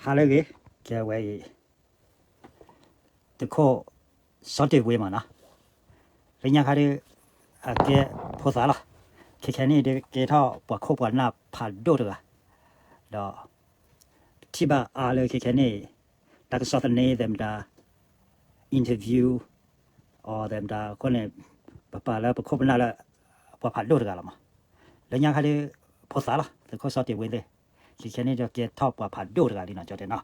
ဟါလၢအဂ့ၤ, ကဲဝဲအံၤ သုးခိၣ်စီၤတ့ၢ်ဝ့မးနီၤ, လၢညါခါဒုး အကဲဖိသၣ်လီၤ, ခဲခဲန့ၣ်ဒုးကဲထီၣ်ပှၤခိၣ်ပှၤနၢ်ဖးဒိၣ်တဂၤ, ဒီး ထံၣ်ဘၣ်အါလၢခဲခဲန့ၣ် တၢ်ကစီၣ်သန့သဲးမတၤ interview အီၤသဲးမတၤအဃိန့ၣ် ပပာ်လၢပခိၣ်ပနၢ်လၢ ပှၤဖးဒိၣ်တဂၤလီၤမး, လၢညါခါဒုး ဖိသၣ်လီၤ သုးခိၣ်စီၤတ့ၢ်ဝ့သ့ၣ်, ခဲခဲန့ၣ်ဒီးကဲထီၣ်ပှၤဖးဒိၣ်တဂၤလံနီၤ ကၠီတဲနီၤ,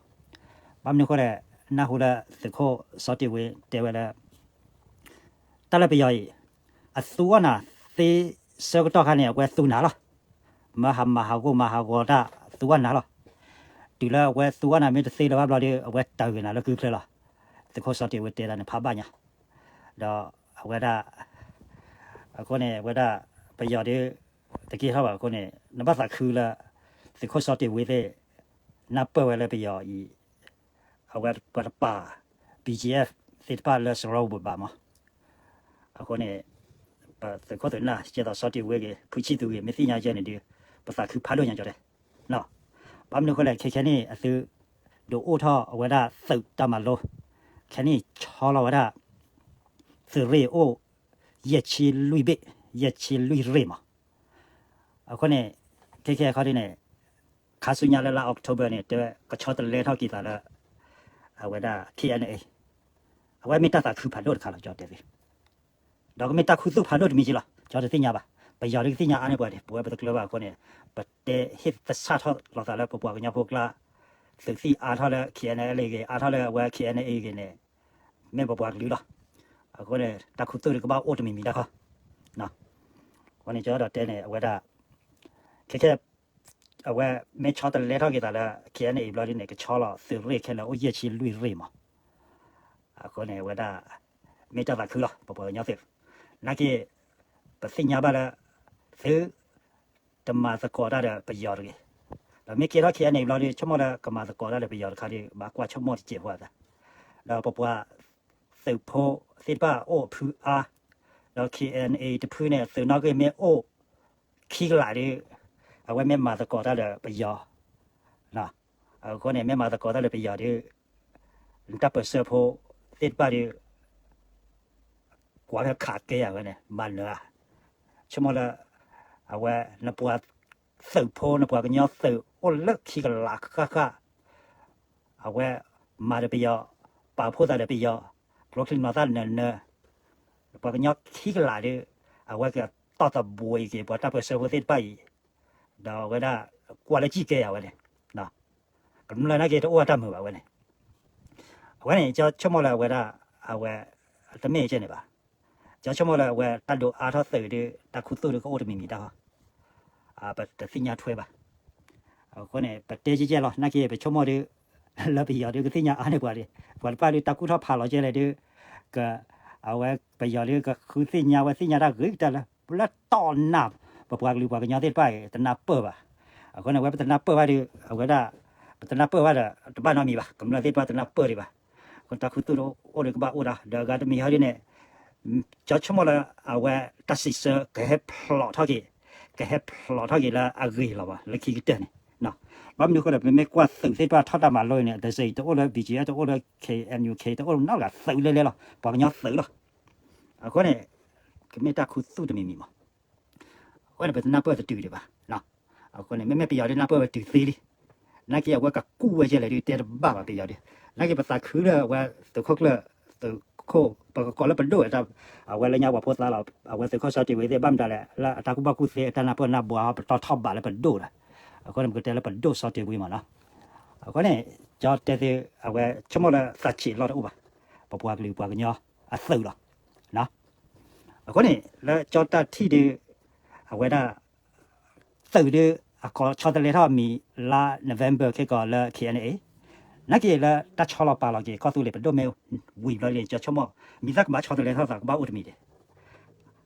ဘၣ်မနုၤအဃိလဲၣ် နၢ်ဟူလၢသုးခိၣ်စီၤတ့ၢ်ဝ့တဲဝဲလၢ တၢ်လၢပယီၤအံၤ အသူအီၣ်နၤသ့ဆၢကတီၢ်ခါန့ၣ် အဝဲသူနၤလီၤ, မၢဟးမၤဟးဂီၤမၤဟးဂီၤတၢ်သူအီၣ်နၤလီၤ, တုၤလၢအဝဲသူအီၣ်နၤမ့ၢ်တသ့လၢၤဘၣ်ဘျီဒီး အဝဲတၢ်ဂ့ၤနၤလၢကုချၢလီၤ, သုးခိၣ်စီၤတ့ၢ်ဝ့တဲတၢ်န့ၣ်ဖးဘၣ်ညါ, ဒီးအဝဲဒၣ် အဃိန့ၣ် အဝဲဒၣ် ပယီၤဒုး တကဲထီၣ်ဘၣ်အဃိန့ၣ် နဘၣ်သးခုလၢ သုးခိၣ်စီၤတ့ၢ်ဝ့သ့ၣ် နၢ်ပၢၢ်ဝဲလၢပယီၤအံၤ အဝဲပှၤတပာ် B G F သ့ၣ်တဖၣ်လၢစရီပူၤဘၣ်မး, အဃိန့ၣ် ပသုးခိၣ်သုးနၢ် ကဲသိးစီၤတ့ၢ်ဝ့ဂ့ၤ ဖုဆံသူဂ့ၤ မ့ၢ်သ့ၣ်ညါကဲန့ၣ်ဒုး ပသးခုဖးဒိၣ်ညါကၠီတဲ ဘၣ်မနုၤအဃိလဲၣ် ခဲခဲန့ၣ် အသု ဒုးအိၣ်ထီၣ်အဝဲဒၣ်သုးတၢ်မၤလိ ခဲန့ၣ်ဆီလီၤဝဲဒၣ် သုးရ့ၣ်အိၣ် ယဲၢ်ဆံလွံၢ်ဘ့ၣ် ယဲၢ်ဆံလွံၢ်ရ့ၣ်မး, အဃိန့ၣ် ခဲခဲအခီဒ်န့ၣ် ခါဆူညါလၢလါ October န့ၣ် တဲဝဲ ကဆီတလဲထီၣ်က့ၤသးလၢ အဝဲဒၣ် K N A အဝဲမ့ၢ်တၢ်သးခုဖးဒိၣ်တခါလီၤ ကၠီတဲသ့ ဒီးကမ့ၢ်တၢ်ခူသူၣ်ဖးဒိၣ်တမံၤက့လီၤ ကၠီတသ့ၣ်ညါဘၣ်, ပယီၤဒုးကသ့ၣ်ညါအါန့ၢ်ပှၤဒံး ပဝဲပတကျၢၤဘၣ်အဃိန့ၣ် ပတဲဟ့ၣ်သဆၣ်ထီၣ်လိာ်သးလၢပပှၤကညီဖိကျါ သုးသံၣ်အါထီၣ်လၢ K N L A ဂ့ၤ အါထီၣ်လၢအဝဲ K N A ဂ့ၤန့ၣ် မ့ၢ်ပပှၤကလုာ်လီၤ, အဃိန့ၣ် တၢ်ခူသူၣ်ဒုးကဘၣ်အိၣ်တမံၤမံၤတၢ်ခီ, အဃိန့ၣ် ကၠီဒီးတဲန့ၣ် အဝဲဒၣ် ခဲခဲ အဝဲမ့ၢ်ဆီတလဲထီၣ်က့ၤသးလၢ K N A ဘျီဒ်န့ၣ် ကဆီလီၤသုးရ့ၣ်ခဲလၢာ်အိၣ်ယဲၢ်ဆံလွံၢ်ရ့ၣ်မး, အဃိန့ၣ် အဝဲဒၣ် မ့ၢ်တၢ်သးခုလီၤ ပပှၤကညီသုး, နာ်က့ ပသ့ၣ်ညါဘၣ်လၢ သု တမၤသကိးတၢ်ဒီးပယီၤတဂ့ၤ, ဒီးမ့ၢ်ကဲထီၣ် K N A ဘျီဒုး ဆိကမိၣ်လၢကမၤသကိးတၢ်ဒီးပယီၤတခါဒုး ဘၣ်ကွၢ်ဆိကမိၣ်တစဲးဖိအသး, ဒီးပပှၤ သုးဖိသ့ၣ်တဖၣ်အိၣ်ဖုအါ, ဒီး K N A တဖုန့ၣ် သုးနီၣ်ဂံၢ်မ့ၢ်အိၣ်ခံကလးဒုး အဝဲမ့ၢ်မၤသကိးတၢ်ဒီးပယီၤ, အဃိန့ၣ် မ့ၢ်မၤသကိးတၢ်ဒီးပယီၤဒုး နတၢ်ပၢၢ်ဆၢဖိသ့ၣ်တဖၣ်ဒုး ကွၢ်ဖဲခးကဲအဝဲန့ၣ် မၤနၢၤဧါ, ဆိကမိၣ်လၢ အဝဲနပှၤသုးဖိ နပှၤကညီသုးအိၣ်လၢခံကလးဃၣ်ဃၣ် အဝဲမၤဒီးပယီၤ, ပာ်ဖှိၣ်သးဒီးပယီၤ, ကျိချံမျိာ်သၣ်နၢၤနၢၤ, ပှၤကညီခံကလးဒုး အဝဲကတီၢ်သဘှံးက့ၤ ပှၤတၢ်ပၢၢ်ဆၢဖိသ့ၣ်တဖၣ်အံၤ, ဒီးအဝဲဒၣ် ကွၢ်လၢကံၢ်ကဲအဝဲန့ၣ်, ကမျၢၢ်နာ်က့တအိၣ်အတၢ်မုာ်ဘၣ်ဝဲန့ၣ်, အဝဲန့ၣ် ကၠီဆိကမိၣ်လၢအဝဲဒၣ် အဝဲ တမ့ၢ်ကဲန့ၣ်ဘၣ် ကၠီဆိကမိၣ်လၢအဝဲတၢ်ဒုးအါထီၣ်သုးဒုး တၢ်ခူသူၣ်ဒုးကအိၣ်တမံၤမံၤတၢ်ဃီ, ပတသ့ၣ်ညါထွဲဘၣ်. အဃိန့ၣ် ပတဲကဲကဲလီၤ နာ်က့ပဆိကမိၣ်ဒုး လၢပယီၤဒုးကသ့ၣ်ညါအါန့ၢ်ပှၤဒံး ပှၤတဖၣ်ဒုးတၢ်ကူၣ်ထီၣ်ဖးလီၤကဲလဲၣ်ဒုး က အဝဲပယီၤဒုးကဃုသ့ၣ်ညါဝဲသ့ၣ်ညါတၢ်ဂ့ၤကတၢၢ်လၢ လၢတီၢ်နၢ် ပပှၤကလုာ်ပှၤကညီသ့ၣ်တဖၣ်အံၤ တနၢ်ပၢၢ်ဘၣ်. အဃိန့ၣ် အဝဲပတနၢ်ပၢၢ်ဘၣ်ဒုး အဝဲဒၣ် ပတနၢ်ပၢၢ်ဘၣ်ဒီး တဘၣ်နီတမံၤဘၣ် ကမျၢၢ်သ့ၣ်တဖၣ်တနၢ်ပၢၢ်ဒံးဘၣ်. အဃိတၢ်ခူသူၣ်တအိၣ်ဒုးကဘၣ်အိၣ်ဒီး ဒီးအဂၤတမံၤဟီဒ်န့ၣ် ကၠီဆိကမိၣ်လၢ အဝဲတၢ်စံးဆၢကဟဲဖျိးထီၣ်က့ၤ ကဟဲဖျိးထီၣ်က့ၤလၢအဂ့ၤလီၤဘၣ် လၢခံကတၢၢ်န့ၣ် ဘၣ်မနုၤအဃိဒီး ပမ့ၢ်ကွၢ်သုးသ့ၣ်တဖၣ်ထီၣ်တၢ်မၤလိအံၤန့ၣ် တစဲးအံၤတအိၣ်လၢ B G F တအိၣ်လၢ K N U K တအိၣ်နီတဂၤသုးလဲၣ်လဲၣ်လီၤ ပှၤကညီသုးလီၤ. အဃိန့ၣ် ကမ့ၢ်တၢ်ခူသူၣ်တမံၤမံၤမး အဃိန့ၣ် ပတနၢ်ပၢၢ်တတုၤဒံးဘၣ်. အဃိန့ၣ် မ့မ့ၢ်ပယီၤဒုးနၢ်ပၢၢ်ဝဲတုၤသ့လံ. နာ်က့အဝဲကကူၣ်ဝဲကဲလဲၣ်ဒုး တဲတဘၣ်ဘၣ်ပယီၤဒုး. နာ်က့ပသးခုလၢအဝဲသုးခိၣ်ကျၢၢ် သုးခိၣ် ပကကိးလၢပဒိၣ် အဝဲလၢညါပှၤဖိသၣ်လီၤ အဝဲသုးခိၣ်စီၤတ့ၢ်ဝ့သ့ၣ် ဘၣ်မတၤလဲၣ် လၢအတၢ်ကူၣ်ဘၣ်ကူၣ်သ့အတၢ်နၢ်ပၢၢ်နၢ်ဘှါအီၤ ပတီၢ်ထီၣ်ဘးလၢပဒိၣ်ဒီး အဃိန့ၣ် ပကတဲလၢပဒိၣ်စီၤတ့ၢ်ဝ့မးနီၤ. အဃိန့ၣ် ကၠီတဲသု အဝဲဆိကမိၣ်လၢသးဆံးလီၢ်တအိၣ်ဘၣ်. ပပှၤကလုာ်ပှၤကညီအသုးလီၤ. အဃိန့ၣ် လၢကၠီတၢ်ထံၣ်ဒုး အဝဲဒၣ် သုးဒုး အကိးဆီတလဲထီၣ်အမံၤလါ November ခဲကီးလၢ K N A နာ်က့လၢတၢ်ဆီလီၤပာ်လီၤက့ၤ ကီၢ်သူလ့ၤပဒိၣ်မ့ၢ်ဝံၤဘျီလံ ကၠီဆိကမိၣ် မံၤသၣ်ကဘၣ်ဆီတလဲထီၣ်သးကဘၣ်အိၣ်တမံၤဒံး.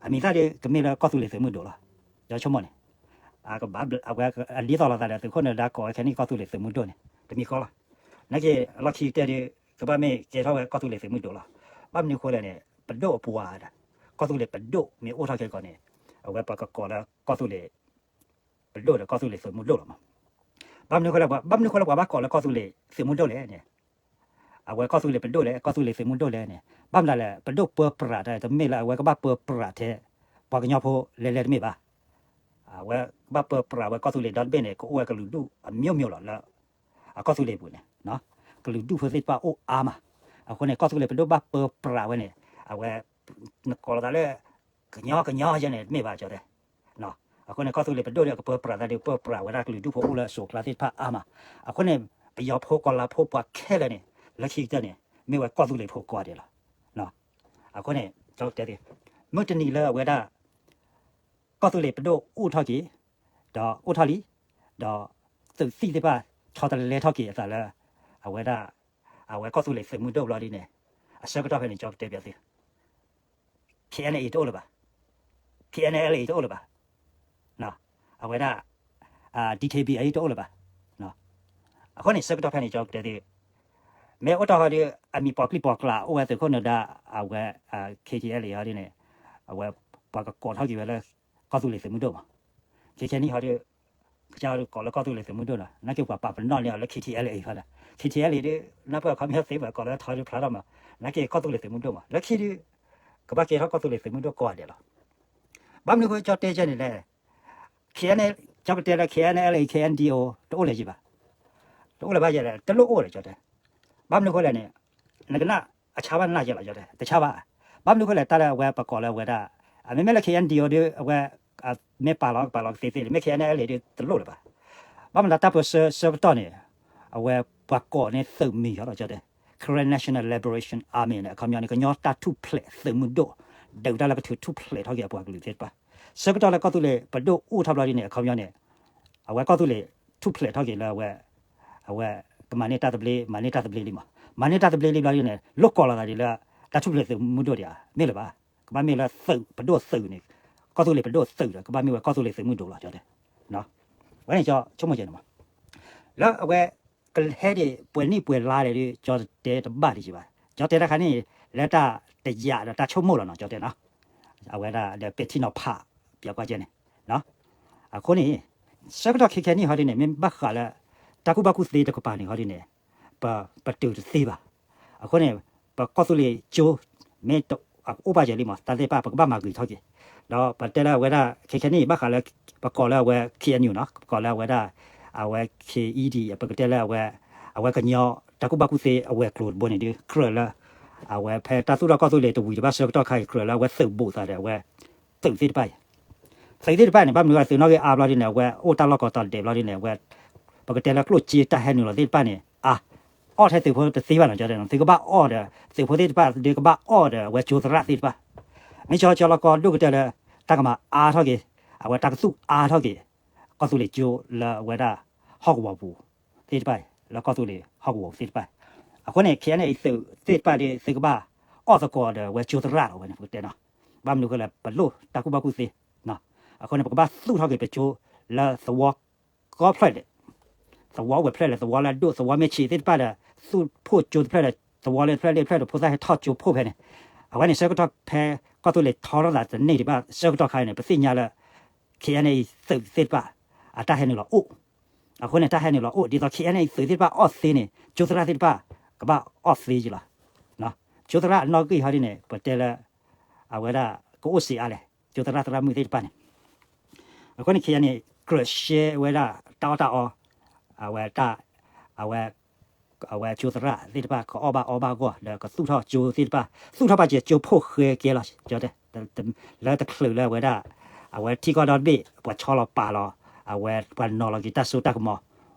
အမံၤသၣ်ဒုး ကမ့ၢ်လၢကီၢ်သူလ့ၤသုးမုၢ်ဒိၣ်လီၤ. ကၠီဆိကမိၣ်န့ၣ် အဝဲအဒ်သိးလိာ်သးဒီး သုးခိၣ်နၢၤဒါကိးဝဲခဲန့ၣ် ကီၢ်သူလ့ၤသုးမုၢ်ဒိၣ်န့ၣ် တမံၤဃီလီၤ. နာ်က့အလီၢ်ခံကတၢၢ်ဒုး ကဘၣ်မ့ၢ်ကဲထီၣ်ဝဲကီၢ်သူလ့ၤသုးမုၢ်ဒိၣ်လီၤ. ဘၣ်မနုၤအဃိလဲၣ်န့ၣ် ပဒိၣ်အပှၤဒီး ကီၢ်သူလ့ၤပဒိၣ်မ့ၢ်အိၣ်ထီၣ်ခဲကီးန့ၣ် အဝဲပှၤကကိးလၢကီၢ်သူလ့ၤ ပဒိၣ်ဒီးကီၢ်သူလ့ၤသုးမုၢ်ဒိၣ်လီၤမး. ဘၣ်မနုၤဃိလဲၣ် ဘၣ်မနုၤဃိလၢပှၤဘၣ်ကိးလၢကီၢ်သူလ့ၤသုးမုၢ်ဒိၣ်လဲၣ်န့ၣ်, အဝဲကီၢ်သူလ့ၤပဒိၣ်လဲၣ် ကီၢ်သူလ့ၤသုးမုၢ်ဒိၣ်လဲၣ်န့ၣ် ဘၣ်မနုၤလဲၣ် ပဒိၣ်ပၢပြးတၢ်တမ့ၢ်လၢအဝဲကဘၣ်ပၢပြးထဲ ပှၤကညီဖိလဲၤလဲၤတမ့ၢ်ဘၣ်. အဝဲကဘၣ်ပၢပြးဝဲကီၢ်သူလ့ၤဒီတဘ့ၣ်န့ၣ် ကအိၣ်ဝဲကလုာ်ဒူၣ်အမျိုးမျိုးလီၤလၢ အကီၢ်သူလ့ၤပူၤန့ၣ်, ကလုာ်ဒူၣ်ဖိသ့ၣ်တဖၣ်အိၣ်အါမး. အဃိန့ၣ် ကီၢ်သူလ့ၤပဒိၣ်ဘၣ်ပၢပြးဝဲန့ၣ် အဝဲ နကိးလီၤသးလၢ ကညီကညီယဲန့ၣ် တမ့ၢ်ဘၣ်ကၠီတဲ. အဃိန့ၣ် ကီၢ်သူလ့ၤပဒိၣ်ဒီးကပၢပြးသးဒီး ပၢပြးဝဲဒၣ်ကလုာ်ဒူၣ်ဖိအိၣ်လၢအစိၤအကျါသ့ၣ်တဖၣ်အါမး. အဃိန့ၣ် ပယီၤဖိကီၤလၤဖိပှၤခဲလၢာ်န့ၣ် လၢခံကတၢၢ်န့ၣ် မ့ၢ်ဝဲကီၢ်သူလ့ၤဖိကိးဂၤဒဲးလီၤ. အဃိန့ၣ် ကၠီတဲသ့, မုၢ်တနံၤလၢအဝဲဒၣ် ကီၢ်သူလ့ၤပဒိၣ်အိၣ်ထီၣ်က့ၤ, ဒီးအိၣ်ထီၣ်လံ, ဒီးသုးသံၣ်သ့ၣ်တဖၣ် ဆီတလဲထီၣ်က့ၤအသးလၢ အဝဲဒၣ် အဝဲကီၢ်သူလ့ၤသုးမုၢ်ဒိၣ်ဘျီဒ်န့ၣ် အဆၢကတီၢ်ဖဲန့ၣ် ကၠီကတဲပျီသု KNA တအိၣ်လၢၤဘၣ်, KNLA တအိၣ်လၢၤဘၣ်, အဝဲဒၣ် DKBA တအိၣ်လၢၤဘၣ်. အဃိန့ၣ် ဆၢကတီၢ်ဖဲန့ၣ် ကၠီကတဲသု မ့ၢ်အိၣ်တ့ၢ်ဟီဒီး အမံၤပိာ်ကလံၢ်ပိာ်ကလးအိၣ်ဝဲသုးခိၣ်နၢၤဒါ အဝဲ KTLA ဟီဒ်န့ၣ် အဝဲပှၤကကိးထီၣ်က့ၤဝဲလၢ ကီၢ်သူလ့ၤသုးမုၢ်ဒိၣ်မး. ခဲခဲနံၣ်ဟီဒီး ကစၢ်ဒုးကိးလၢကီၢ်သူလ့ၤသုးမုၢ်ဒိၣ်နီၤ နာ်က့ပှၤပာ်ပနီၣ်န့ၢ်အီၤလၢ KTLA ဟီဒီး KTLA ဒုး နၢ်ပၢၢ်အခီပညီသ့ပှၤကိးလၢ ထီဒုးဖျါထီၣ်မး နာ်က့ကီၢ်သူလ့ၤသုးမုၢ်ဒိၣ်မး လၢခံဒုး ကဘၣ်ကဲထီၣ်ကီၢ်သူလ့ၤသုးမုၢ်ဒိၣ်ကိးဂၤဒဲးလီၤ. ဘၣ်မနုၤဃိကၠီတဲကဲန့ၣ်လဲၣ် ကၠီကတဲလၢ KNLA KNDO တအိၣ်လၢၤယံၤဘၣ်, တအိၣ်လၢၤဘၣ်ယဲလဲၣ် တလိၣ်အိၣ်လၢၤကၠီတဲ. ဘၣ်မနုၤဃိလဲၣ်န့ၣ် နကနၣ်အဆါဘၣ်နၢ်ယဲလီၤကၠီတဲ တဆါဘၣ်. ဘၣ်မနုၤဃိလဲၣ် တၢ်လၢအဝဲပကိးလၢအဝဲဒၣ် အမ့မ့ၢ်လၢ KNDO ဒုး အဝဲ မ့ၢ်ပာ်လီၤကပာ်လီၤကသ့သ့န့ၣ် မ့ၢ် KNLA ဒုးတလိၣ်လၢၤဘၣ်. ဘၣ်မနုၤတၢ်ပၢဆှၢဆၢကတီၢ်န့ၣ် အဝဲပှၤကိးန့ၢ်သုးမံၤဟီလီၤကၠီတဲ Karen National Liberation Army န့ၣ် အခီပညီန့ၣ် ကညီတၢ်ထူၣ်ဖျဲးသုးမုၢ်ဒိၣ် ဒုးတၢ်လၢကထုးထူၣ်ဖျဲးထီၣ်က့ၤအပှၤကလုာ်သ့ၣ်တဖၣ် ဆၢကတီၢ်လၢကီၢ်သူလ့ၤပဒိၣ်အိၣ်ထီၣ်ဘျီဒ်န့ၣ် အခီပညီန့ၣ် အဝဲကီၢ်သူလ့ၤထူၣ်ဖျဲးထီၣ်က့ၤလၢအဝဲ အဝဲ ကမၤန့ၢ်တၢ်သဘျ့ မၤန့ၢ်တၢ်သဘျ့လံမး မၤန့ၢ်တၢ်သဘျ့လံဘျီဒ်န့ၣ် လိၣ်ကိးလီၤသးဒ်လၢ တၢ်ထူၣ်ဖျဲးသုးမုၢ်ဒိၣ်ဒံးဧါ မ့ၢ်လၢၤဘၣ်. ကဘၣ်မ့ၢ်လၢသုးပဒိၣ်သုးန့ၣ် ကီၢ်သူလ့ၤပဒိၣ်သုးဒီး ကဘၣ်မ့ၢ်ဝဲကီၢ်သူလ့ၤသုးမုၢ်ဒိၣ်လီၤကၠီတဲ. ဝဲန့ၣ်ကၠီဆိကမိၣ်ကဲန့ၣ်မး လၢအဝဲ ကဟဲဒံးပှဲၤနံၣ်ပှဲၤလါလဲၣ်ဒုး ကၠီတဲတဘၣ်ဒံးကံဘၣ် ကၠီတဲတခါန့ၣ် လၢတၢ်တယာ်ဒီးတၢ်ဆိကမိၣ်လီၤနီၤ ကၠီတဲနီၤ အဝဲဒၣ်ဒီးပဲာ်ထံနီၤဖး ပၠးကွၢ်ကဲန့ၣ် အဃိန့ၣ် ဆၢကတီၢ်ခဲခဲနံၣ်ဟီဒ်န့ၣ် မ့ၢ်ဘၣ်ဃးလၢ တၢ်ကူၣ်ဘၣ်ကူၣ်သ့တကပၤန့ၣ်ဟီဒ်န့ၣ် ပ ပတုာ်တသ့ဘၣ်. အဃိန့ၣ် ပကီၢ်သူလ့ၤကၠိ မ့ၢ်အိၣ်ဘၣ်ယဲလံမး တၢ်သ့ၣ်တဖၣ် ပကဘၣ်မၤဂ့ၤထီၣ်က့ၤ ဒီးပတဲလၢအဝဲဒၣ် ခဲခဲနံၣ် ဘၣ်ဃးလၢ ပကိးလၢအဝဲ KNU နီၤ ပကိးလၢအဝဲဒၣ် အဝဲ KED ပကတဲလၢအဝဲ အဝဲကညီ တၢ်ကူၣ်ဘၣ်ကူၣ်သ့အဝဲၤကျိၤတဘိန့ၣ်ဒုး ကြၢးလၢ အဝဲဖဲတၢ်သူၣ်ထီၣ်ကီၢ်သူလ့ၤတဝံၤတဘၣ်ဆၢကတီၢ်ခါအံၤ ကြၢးလၢအဝဲသုးဘူးသးဒီးအဝဲ သုးသ့ၣ်တဖၣ်အံၤ သုးသ့ၣ်တဖၣ်န့ၣ် ဘၣ်မနုၤအသုးနီၣ်ဂံၢ်အါဘျီဒ်န့ၣ် အဝဲအိၣ်တၢ်လီၢ်ကီၢ်တၢ်ဒဲးဘျီဒ်န့ၣ် အဝဲ ပကတဲလၢကျိၣ်စ့တၢ်ဟဲနုာ်လီၤသ့ၣ်တဖၣ်န့ၣ် အါ အီၣ်ထဲသုးဖိတသ့ဘၣ်နီၤ ကၠီတဲနီၤ သုကဘၣ်အီၣ်ဒီး သုးဖိသ့ၣ်တဖၣ်ဒုးကဘၣ်အီၣ်ဒီးအဝဲကၠိသရၣ်သ့ၣ်တဖၣ် မ့ၢ်ကၠီကၠီလီၤကီဒိၣ်ကတၢၢ်လၢ တၢ်ကမၤအါထီၣ်က့ၤ အဝဲတၢ်ကသူၣ်အါထီၣ်က့ၤ ကီၢ်သူလ့ၤကၠိလၢအဝဲဒၣ် ဟီၣ်ကဝီၤပူၤသ့ၣ်တဖၣ် လၢကီၢ်သူလ့ၤဟီၣ်ကဝီၤပူၤသ့ၣ်တဖၣ် အဃိန့ၣ် KNA သုးသ့ၣ်တဖၣ်ဒ်သုကဘၣ်အီၣ်သကိးဒီးအဝဲကၠိသရၣ်လီၤဝဲန့ၣ် ပကတဲနီၤ ဘၣ်မနုၤဃိလဲၣ် ပလိၣ်တၢ်ကူၣ်ဘၣ်ကူၣ်သ့ အဃိန့ၣ် ပကဘၣ်သူၣ်ထီၣ်က့ၤပကၠိလၢသဝီ ကီဖျၢၣ်ဒဲး သဝီဝဲၤဖျၢၣ်လဲၣ် သဝီလၢအဒိၣ် သဝီမ့ၢ်ဆံးသ့ၣ်တဖၣ်ဒီး သူၣ်ဖှိၣ်ကၠိတဖျၢၣ်ဒီး သဝီလၢတဖျၢၣ်လၢတဖျၢၣ်ဒီး ဖိသၣ်ဟဲထီၣ်ကၠိဖှိၣ်ဖဲန့ၣ် အဝဲန့ၣ် ဆၢကတီၢ်ဖဲ ကီၢ်သူလ့ၤထီထီၣ်သးတန့ၢ်ဒံးဘၣ် ဆၢကတီၢ်ခါအံၤန့ၣ် ပသ့ၣ်ညါလၢ KNA သုးသ့ၣ်တဖၣ် အတၢ်ဟဲနုာ်လီၤအိၣ် အဃိန့ၣ် တၢ်ဟဲနုာ်လီၤအိၣ် ဒ်သိး KNA သုးသ့ၣ်တဖၣ်အီၣ်သ့န့ၣ် ကၠိသရၣ်သ့ၣ်တဖၣ် ကဘၣ်အီၣ်သ့က့ၤလီၤ. ကၠိသရၣ်အနီၣ်ဂံၢ်ဟီဒ်န့ၣ် ပတဲလၢ အဝဲဒၣ်ကအိၣ်စ့အါလဲၣ် ကၠိသရၣ်သရၣ်မုၣ်သ့ၣ်တဖၣ်န့ၣ် အဃိန့ၣ် KNA ကြၢးရှဲဝဲဒၣ်တၢ်အီၣ်တၢ်အီ အဝဲတၢ် အဝဲ အဝဲကၠိသရၣ်သ့ၣ်တဖၣ် ကအီၣ်ဘၣ်အီဘၣ်အဂီၢ် ဒီးကသူၣ်ထီၣ်ကၠိသ့ၣ်တဖၣ် သူၣ်ထီၣ်ဘၣ်စဲးကၠိဖှိၣ်ဃဲကဲလီၤ ကၠီတဲ လၢတချုးလၢအဝဲဒၣ် အဝဲထံကီၢ်ဒီတဘ့ၣ် ပှၤဆီလီၤပာ်လီၤ အဝဲပှၤနီၤလီၤက့ၤတၢ်စိတၢ်ကမီၤ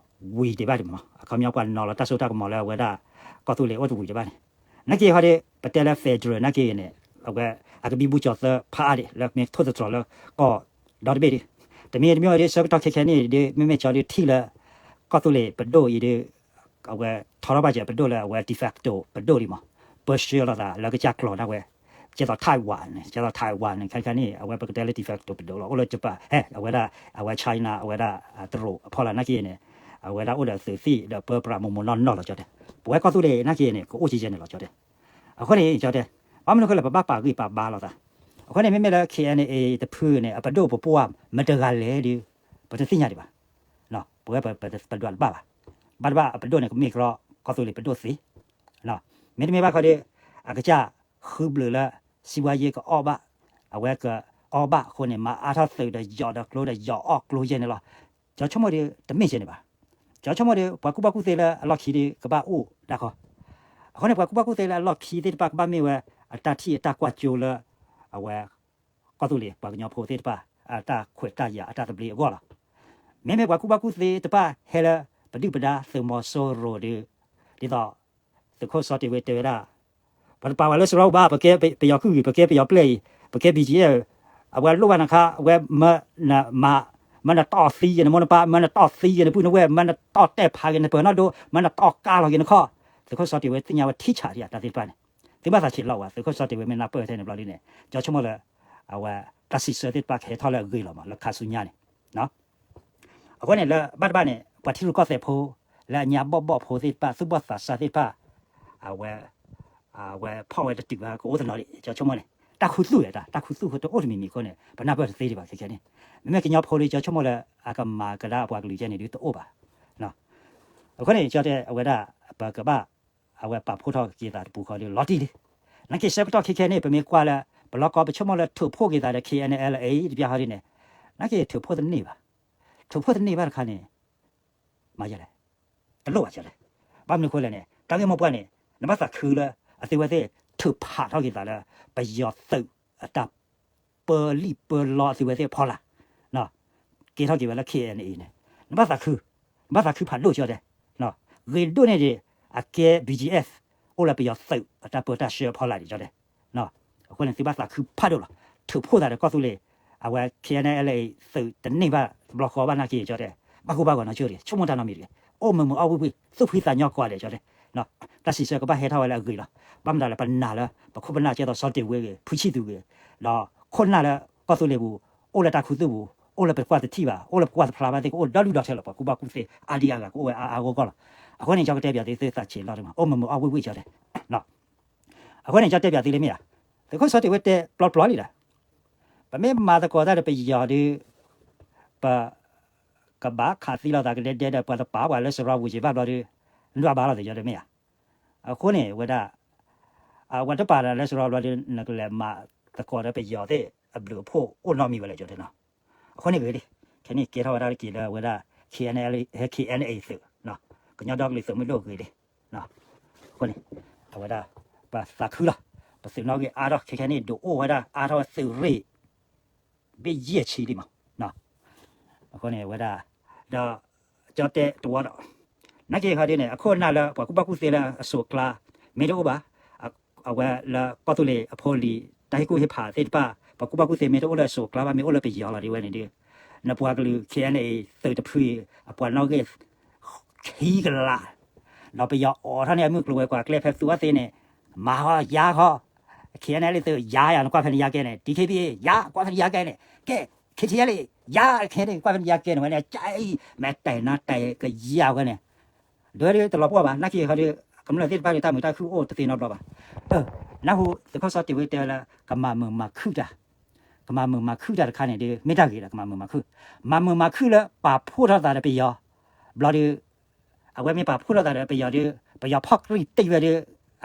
ဝံၤဒံးဘၣ်ဒံးမး အခီပညီပှၤနီၤလီၤတၢ်စိတၢ်ကမီၤလၢအဝဲဒၣ် ကီၢ်သူလ့ၤအိၣ်တဝံၤဒံးဘၣ်န့ၣ် နာ်က့ဟီဒ် ပတဲလၢ federal နာ်က့န့ၣ် အဝဲ အကဘံဘူကၠီၤသၢဖးအါဒံး လၢမ့ၢ်ထိၣ်သတြီၤလၢကီၢ်ဒီတဘ့ၣ်ဒံး တမံၤတမံၤဒ် ဆၢကတီၢ်ခဲခဲနံၣ်ဒ် မ့မ့ၢ်ကၠီဒ်ထံၣ်လၢ ကီၢ်သူလ့ၤပဒိၣ်အံၤဒ် အဝဲထီထီၣ်ဘၣ်စဲးပဒိၣ်လၢအဝဲ de facto ပဒိၣ်ဒံးမး ပၢဆှၢလိာ်သးလၢကစၢ်ကျိာ်ဒၣ်ဝဲ ကဲသိး Taiwan န့ၣ် ကဲသိး Taiwan န့ၣ် ခဲခါန့ၣ် အဝဲပကတဲလၢ de facto ပဒိၣ်လီၤ အိၣ်လၢ Japan ဟဲ အဝဲဒၣ် အဝဲ China အဝဲဒၣ် တရူးအဖီလာ်နာ်က့န့ၣ် အဝဲဒၣ်အိၣ်ဒီးသုးသံၣ်ဒီးပၢပြးမိၢ်မိၢ်နီၢ်နီၢ်လီၤ ကၠီတဲ ပဝဲကီၢ်သူလ့ၤနာ်က့န့ၣ် ကအိၣ်ကဲယဲန့ၣ်လီၤ ကၠီတဲ အဃိန့ၣ် ကၠီတဲ ဘၣ်မနုၤဃိလၢပဘၣ်ပာ်ဂံၢ်ပာ်ဘါလိာ်သး အဃိန့ၣ် မ့မ့ၢ်လၢ KNA တဖုန့ၣ် အပဒိၣ်ပပှၢ်မတဂၤလဲၣ်ဒီး ပတသ့ၣ်ညါဒံးဘၣ် ပဝဲပဒွးတဘၣ်ဘၣ်. ဘၣ်တဘၣ်အပဒိၣ်န့ၣ် ကမ့ၢ်ကရီကီၢ်သူလ့ၤပဒိၣ်သ့. မ့တမ့ၢ်ဘၣ်ခီဒီး အကစၢ်ဃုဘျုးလၢ စံးဘှါယ့ကအီၣ်ဘၣ်, အဝဲကအီၣ်ဘၣ်အဃိန့ၣ် မၤအါထီၣ်သုးဒီးယီၤဒီးကျိဒီးယီၤအီၣ်ကျိယဲၢ်န့ၣ်လီၤ. ကၠီဆိကမိၣ်ဒီး တမ့ၢ်ယဲၢ်န့ၣ်ဘၣ်. ကၠီဆိကမိၣ်ဒီး ပှၤကူၣ်ဘၣ်ကူၣ်သ့လၢအလီၢ်ခံဒီး ကဘၣ်အိၣ်ဒၣ်ခီ. အဃိန့ၣ် ပှၤကူၣ်ဘၣ်ကူၣ်သ့လၢအလီၢ်ခံသ့ၣ်တဖၣ်ကဘၣ်မ့ၢ်ဝဲ အတၢ်ထံၣ်အတၢ်ကွၢ်ကၠိလၢ အဝဲ ကီၢ်သူလ့ၤပှၤကညီဖိသ့ၣ်တဖၣ် အတၢ်ခွဲးတၢ်ယာ်အတၢ်သဘျ့အဂီၢ်လီၤ. မ့မ့ၢ်ပှၤကူၣ်ဘၣ်ကူၣ်သ့တဖၣ်ဟဲလၢ ပဒုၣ်ပဒါသုးမီၤစိရိၤဒီး ဒ်သိး သုးခိၣ်စီၤတ့ၤဝ့တဲဝဲဒၣ် ပှၤတပာ်ဝဲလၢစရီပူၤဘၣ်, ပကဲပယီၤကုၢ်ဂ့ၤ, ပကဲပယီၤပျဲၢ်အံၤ, ပကဲ ဘီကၠံအ့, အဝဲလိၣ်ဘၣ်နခါ အဝဲမၢနမၤ, မၢနတီၢ်သံက့ၤနမိၢ်နပၢ်, မၢနတီၢ်သံက့ၤနပုၢ်နဝဲၢ်, မၢနတီၢ်တဲာ်ဖးက့ၤနပၢၤနီၣ်ဒိ, မၢနတီၢ်ကါလီၤက့ၤနခီၣ်. သုးခိၣ်စီၤတ့ၤဝ့သ့ၣ်ညါဝဲထံဆးဒံးတၢ်သ့ၣ်တဖၣ်န့ၣ် သုဘၣ်သးဆံးလီၤဝဲ, သုးခိၣ်စီၤတ့ၤဝ့မ့ၢ်နၢ်ပၢၢ်ထဲန့ၣ်ဘျီဒ်န့ၣ် ကၠီဆိကမိၣ်လၢ အဝဲ တၢ်စံးဆၢသ့ၣ်တဖၣ်ကဟဲထီၣ်လၢအဂ့ၤလီၤမး လၢခါဆူညါန့ၣ် အဃိန့ၣ် လၢဘၣ်တဘၣ်န့ၣ် ပှၤထံရူၢ်ကီၢ်သဲးဖိ လၢအညါဘီၣ်ဘီၣ်ဖိသ့ၣ်တဖၣ် သူၣ်ဘီၣ်သးစၢ်သ့ၣ်တဖၣ် အဝဲ အဝဲဖီၣ်ဝဲတတုၤဘၣ် ကအိၣ်တနီၤဒံး ကၠီဆိကမိၣ်န့ၣ် တၢ်ခူသူၣ်ဝဲတၢ် တၢ်ခူသူၣ်တအိၣ်တမံၤမံၤအဃိန့ၣ် ပနၢ်ပၢၢ်တသ့ဒံးဘၣ်ခဲခဲန့ၣ်. မ့မ့ၢ်ကညီဖိဒီး ကၠီဆိကမိၣ်လၢ အကမၤကဒါအပှၤကလုာ်ကဲန့ၣ်ဒုးတအိၣ်ဘၣ်. အဃိန့ၣ် ကၠီတဲအဝဲဒၣ် ပကဘၣ် အဝဲပာ်ဖှိၣ်ထီၣ်က့ၤသးတပူၤဃီဒီး လီၤတံၢ်လံ. နာ်က့ဆၢကတီၢ်ခဲခဲန့ၣ် ပမ့ၢ်ကွၢ်လၢ ပလီၢ်ကီ ပဆိကမိၣ်လၢထုးဖှိၣ်က့ၤသးဒီး ခ့ၣ်အဲၣ်ယူၣ်အ့ၣ် တပျၢ်ဃီဒ်န့ၣ် နာ်က့ထုးဖှိၣ်တန့ၢ်ဘၣ်. ထုးဖှိၣ်တန့ၢ်ဘၣ်တခါန့ၣ် မၤယလဲၣ်, တလိၣ်ဘၣ်ကၠီတဲ. ဘၣ်မနုၤအဃိလဲၣ်န့ၣ် တၢ်ဂ့ၢ်မိၢ်ပှၢ်န့ၣ် နဘၣ်သးခုလၢ အသုဝဲသ့ၣ်ထုးဖးထီၣ်က့ၤသးလၢ ပယီၤသုးအတၢ် ပၢလံၣ်ပၢလီအသုဝဲသ့ၣ်အဖီလာ် ကဲထီၣ်က့ၤဝဲလၢ ခ့ၣ်အဲၣ်ယူၣ်အ့ၣ် န့ၣ် နဘၣ်သးခု, နဘၣ်သးခုဖးဒိၣ်ကၠီတဲ. ဂ့ၤဒိၣ်န့ၢ်ဒံး အကဲ ဘီကၠံအ့ၣ် အိၣ်လၢပယီၤသုးအတၢ်ပၢတၢ်ဆှၢအဖီလာ်ဒံးကၠီတဲ. အဃိန့ၣ် သုဘၣ်သးခုဖးဒိၣ်လီၤ. ထုးဖှိၣ်သးဒီးကီၢ်သူလ့ၤ အဝဲ ခ့ၣ်အဲၣ်ယူၣ်အ့ၣ် သုးတန့ၢ်ဘၣ်တဘျီဃီဘၣ်နာ်က့ကၠီတဲ. ဘၣ်ကိၢ်ဘၣ်ဂီၤနီၢ်ကၠိတဂ့ၤ, ဆိကမိၣ်တၢ်နီတမံၤတဂ့ၤ, အိၣ်မုာ်မုာ်အီၣ်ဝံၣ်ဝံၣ်, သူၣ်ဖှံသးညီကိးဂၤဒဲးကၠီတဲ. တၢ်စံးဆၢကဘၣ်ဟဲထီၣ်ဝဲလၢအဂ့ၤလီၤ. ဘၣ်မတၤလဲၣ် ပနာ်လၢ ပခိၣ်ပနၢ်ကဲသိးစီၤတ့ၢ်ဝ့ဂ့ၤ, ဖုဆံၣ်သူဂ့ၤ, ဒီးခိၣ်နၢ်လၢကီၢ်သူလ့ၤပူၤ, အိၣ်လၢတၢ်ခူသူၣ်ပူၤ, အိၣ်လၢပကွၢ်တထံၣ်ဘၣ်, အိၣ်လၢပကွၢ်တဖျါဘၣ်သ့ၣ် ကအိၣ်ဒီဒူၣ်ဒီထၢလီၤ. ပှၤကူၣ်ဘၣ်ကူၣ်သ့အါဒံအါဂၤ ကအိၣ်ဝဲအါအါဂီၢ်ဂီၢ်လီၤ. အဃိန့ၣ် ကၠီကတဲပယီၤသုသးဆံးလီၤတမး, အိၣ်မုာ်မုာ်အီၣ်ဝံၣ်ဝံၣ်ကၠီတဲ. အဃိန့ၣ် ကၠီတဲပယီၤသုလၢမ့ၢ်ဧါ, သုးခိၣ်စီၤတ့ၢ်ဝ့တဲပျီပျီလံဒီး ပမ့ၢ်မၤသကိးတၢ်ဒီးပယီၤဒီး ပ ကဘၣ်ခးသံလိာ်သးကဒဲဒဲဒီး ပှၤတပာ်ပှၤလၢစရီပူၤက့ၤဘၣ်ဘျီဒီး နဒွးဘၣ်လိာ်သးကၠီတဲမ့ၢ်ဧါ. အဃိန့ၣ် ဝဲဒၣ် အဝဲတပာ်ဒီးလၢစရီဘျီဒီး နကလဲၤမၤသကိးဒီးပယီၤသ့ၣ်အဘျုးအဖှိၣ်အိၣ်နီတမံၤဝဲလဲၣ်ကၠီတဲနီၤ. အဃိန့ၣ်ဂ့ၤလံ, ခဲန့ၣ်ကဲထီၣ်ဝဲဒၣ်တက့ၢ်လၢအဝဲဒၣ် ခ့ၣ်အဲၣ်ယူၣ်အ့ၣ် သုး, ကညီဒီကလုာ်သုးမုၢ်ဒိၣ်ဂ့ၤလံ. အဃိန့ၣ် အဝဲဒၣ် ပသးခုလီၤ. ပသုးနီၣ်ဂံၢ်အါထီၣ်ခဲခဲန့ၣ် ဒုးအိၣ်ဝဲဒၣ်အါထီၣ်ဝဲသုးရ့ၣ် ဘ့ၣ်ယဲၢ်ဆံလံမး. အဃိန့ၣ် အဝဲဒၣ် ဒီး ကၠီတဲတဝီဒီး နာ်က့ခီဒ်န့ၣ် အခိၣ်အနၢ်လၢပှၤကူၣ်ဘၣ်ကူၣ်သ့လၢအစိးအကျါ မ့ၢ်တအိၣ်ဘၣ်, အဝဲလၢကီၢ်သူလ့ၤအဖိအလံၤ တၢ်ဟ့ၣ်ကူၣ်ဟ့ၣ်ဖးသ့ၣ်တဖၣ် ပှၤကူၣ်ဘၣ်ကူၣ်သ့မ့ၢ်တအိၣ်လၢအစိးအကျါဘၣ် မ့ၢ်အိၣ်လၢပယီၤလီၤဒ်ဝဲန့ၣ်ဒီး နပှၤကလုာ် ခ့ၣ်အဲၣ်ယူၣ်အ့ၣ် သုးတဖုအံၤ အပှၤနီၣ်ဂံၢ် ခံကလး ဒီးပယီၤအိးထီၣ်န့ၢ်အမုၢ်ကျိၤဝဲၤကွာ်ကျဲ ဖဲသူအီၤသ့န့ၣ် မၤဟီယါခီ, ခ့ၣ်အဲၣ်ယူၣ်အ့ၣ် သုးယါယၤ နကွၢ်ဖဲန့ၣ်ယါကဲန့ၣ် ဒံခ့ပံ ယါ ကွၢ်ဖဲန့ၣ်ယါကဲန့ၣ် ကဲ ခ့ၣ်ထံၣ်အဲၣ်လံ ယါ ခဲန့ၣ် ကွၢ်ဖဲန့ၣ်ယါကဲန့ၣ် ဝဲန့ၣ် ကၠဲအံၤ မ့ၢ်တဲနၤတဲကယၤဝဲန့ၣ် ဒ်ဝဲဒ်တလီၤပှီၢ်ဘၣ် နာ်က့ခီဒီး ကမျၢၢ်သ့ၣ်တဖၣ်ဒီးတၢ်မုာ်တၢ်ခုၣ်အိၣ်တသ့နီတဘျီဘၣ်. နၢ်ဟူ သုးခိၣ်စီၤတ့ၢ်ဝ့တဲဝဲလၢ ကမၤမုာ်မၤခုၣ်တၢ်, ကမၤမုာ်မၤခုၣ်တၢ်တခါန့ၣ်ဒီး မ့ၢ်တၢ်ဂ့ၤဒီး ကမၤမုာ်မၤခုၣ်, မၤမုာ်မၤခုၣ်လၢပာ်ဖှိၣ်ထီၣ်သးဒီးပယီၤ ဘျီဒီး အဝဲမ့ၢ်ပာ်ဖှိၣ်ထီၣ်သးဒီးပယီၤဒီး ပယီၤဖီၣ်ကြံၢ်တ့ၢ်ဝဲဒီး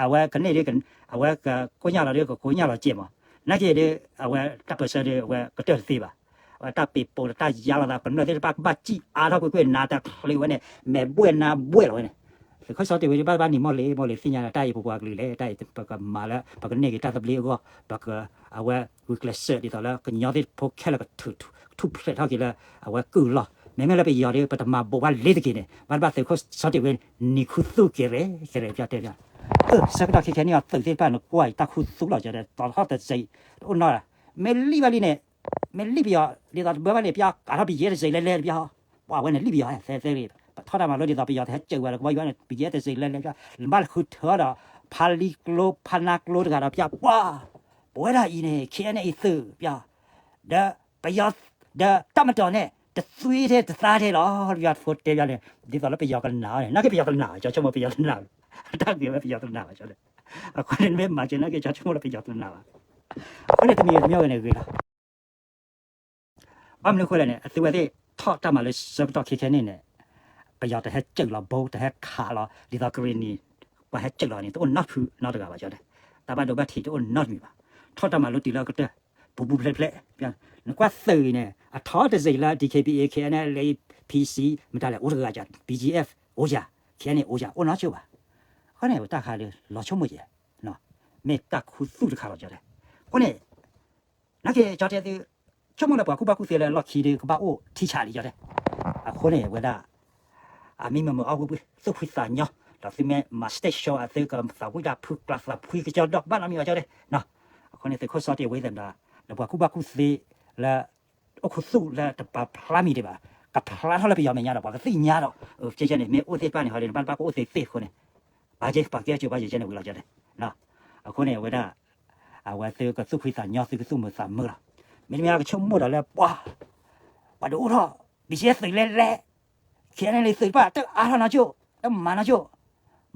အဝဲကန့ၢ်ဒီး အဝဲကကိညၢ်လီၤဒီး ကကိညၢ်လီၤစဲးမး, နာ်က့ဒီး အဝဲတၢ်ပၢၢ်ဆၢဒီး အဝဲကတၢၢ်တသ့ဘၣ်. အဝဲတၢ်ပ့ၤပိာ်ဒီးတၢ်ယါလီၤသး ကမျၢၢ်သ့ၣ်တဖၣ်ကဘၣ်စံၣ်အါထီၣ်ကွ့ၢ်ကွ့ၢ် နါတချုးဝဲန့ၣ် မဲာ်ဘှဲၣ်နါဘှဲၣ်လီၤဝဲန့ၣ်. သုးခိၣ်စီၤတ့ၢ်ဝ့ဒ်ဘၣ်ဘၣ်နံၤမီၢ်လံ မီၢ်လံသ့ၣ်ညါဒီး တၢ်အံၤပပှၤကလုာ်လဲၣ် တၢ်အံၤပကမၤလၢ ပကန့ၢ်က့ၤတၢ်သဘျ့အဂီၢ် ပက အဝဲဂုာ်ကျဲးစၢးဒ်သိးလၢ ကညီသ့ၣ်တဖိခဲလၢာ်ကထူၣ်ဖျဲးထီၣ်က့ၤလၢ အဝဲကုၢ်လီၢ် မ့မ့ၢ်လၢပယီၤဒီး ပတမၤဘိးဘၣ်လ့ၤတက့ၢ်န့ၣ် ဘၣ်တဘၣ်သုးခိၣ်စီၤတ့ၢ်ဝ့ နံၤခူသူၣ်က့ၤရဲၣ်က့ၤရဲၣ် ပျီတဲပျီ ဆၢကတီၢ်ခဲခဲန့ၣ်အီၤ သုးသ့ၣ်တဖၣ်နကွၢ်အံၤ တၢ်ခူသူၣ်လီၤကၠီဒီး တီၤထီၣ်တစဲး တအိၣ်နီတဂၤ မ့ၢ်လံၣ်ဘၣ်လံန့ၣ် မ့ၢ်လံၣ်ပယီၤ ဒ်သိးတဘၢဘၣ်န့ၣ် ပျီကးထီၣ်ပယဲၢ်တစဲးလဲၤလဲၤတပျီ ပှၤဝဲန့ၣ်လံၣ်ပယီၤ သဲသဲဂ့ၤ ပထီၣ်တၢ်မၤလိဒ်သိးပယီၤတဟဲစၢၤဝဲလၢကဘီယူၤန့ၣ် ပယဲၢ်တစဲးလဲၤလဲၤပျီ နဘၣ်ဃုထၢဒီး ဖါလံကျိ ဖါနါကျိတဂၤဒီးပျီ ပှၤ ပဝဲဒၣ်အံၤန့ၣ် ခ့ၣ်အဲၣ်ယူၣ်အ့ၣ် သုးပျီ ဒီးပယီၤ ဒီးတၢ်မတီၤန့ၣ် တသွံထဲတသါထဲလီၤ ပျီဖိတဲပျီန့ၣ် ဒ်သိးလၢပယီၤကနာ်န့ၣ် နာ်က့ပယီၤတနာ် ကၠီဆိကမိၣ်ပယီၤတနာ် တၢ်ဂ့ၢ်ဝဲပယီၤတနာ်ဘၣ်ကၠီဒီး အဃိန့ၣ်မ့ၢ်မၤစၢၤနာ်က့ ကၠီဆိကမိၣ်လၢပယီၤတနာ်ဘၣ် အဃိန့ၣ်တမံၤတမံၤဝဲန့ၣ်ဂ့ၤလီၤ ဘၣ်မနုၤအဃိလဲၣ်န့ၣ် အသုဝဲသ့ၣ်ထီၣ်တၢ်မၤလၢဆၢကတီၢ်ခဲခဲန့ၣ်န့ၣ် ပယီၤတဟဲကၢၣ်လီၤဘိ တဟဲခးလီၤ ဒ်သိးကရ့ၣ်နံၣ် ပှၤဟဲကၢၣ်လီၤန့ၣ် တအိၣ်နီတဖုနီတဂၤဘၣ် ကၠီတဲ. တၢ်ဘၣ်ဒိဘၣ်ထံးတအိၣ်နီတမံၤဘၣ်. ထီၣ်တၢ်မၤလိတံၢ်လၢကတၢၢ် ပူၤပူၤဖျဲးဖျဲး, နကွၢ်သုးအံၤန့ၣ် အထီတစ့ၢ်လၢ D K B A, K N L A, P C မတၤလဲၣ် အိၣ်တဂၤကၠီ, B G F အိၣ်ယၤ, K N A အိၣ်ယၤ အိၣ်နီတကၠိၢ်ဘၣ်. အဃိန့ၣ် တၢ်ခါဒီး လီၤဆိကမိၣ်ယဲ, မ့ၢ်တၢ်ခူသူၣ်တခါလီၤ ကၠီတဲ. အဃိန့ၣ် နာ်က့ ကၠီတဲသု ဆိကမိၣ်လၢပှၤကူၣ်ဘၣ်ကူၣ်သ့လၢလီၢ်ခံဒီး ကဘၣ်အိၣ်ထံဆးလံ ကၠီတဲ. အဃိန့ၣ် ဝဲဒၣ် အမံမုာ်မုာ်အီၣ်ဝံၣ်ဝံၣ် သူၣ်ဖှံသးညီ, ဒီးသုမ့ၢ်မၤ stage show အသုကသးဝံၣ်တၢ်ဖုကျးသးဖှံကကၠီဒီး ကဘၣ်နီတမံၤဘၣ် ကၠီတဲ. အဃိန့ၣ် သုးခိၣ်စီၤတ့ၢ်ဝ့သ့ၣ်မတၤ လၢပှၤကူၣ်ဘၣ်ကူၣ်သ့လၢ အိၣ်ခူသူၣ်လၢတပာ်ဖျါမံၤဒံးဘၣ်, ကဖျါထီၣ်လၢပယီၤမဲာ်ညါဒီး ပှၤကသ့ၣ်ညါဒီး ကဲကဲန့ၣ် မ့ၢ်အိၣ်သ့ၣ်တဖၣ်န့ၣ် ဟီဒ်န့ၣ် ဘၣ်တဘၣ်ကအိၣ်သ့သ့အဃိန့ၣ် ဘၣ်က့ၤပှၤကဲကၠိဘၣ်ယဲကဲန့ၣ်ဝံၤလီၤ ကၠီတဲ. အဃိန့ၣ် အဝဲဒၣ် အဝဲသုကသူၣ်ဖှံသးညီ သုကသူၣ်မုာ်သးမုာ်လီၤ. မ့တမ့ၢ်ကဆိကမိၣ်ဒီးလၢပှၤ ပှၤဒုးအိၣ်ထီၣ် BGF သုးလဲၤလဲၤ KNLA သုးတဖၣ် တအါထီၣ်နီကၠိၢ် တမၤနီကၠိၢ်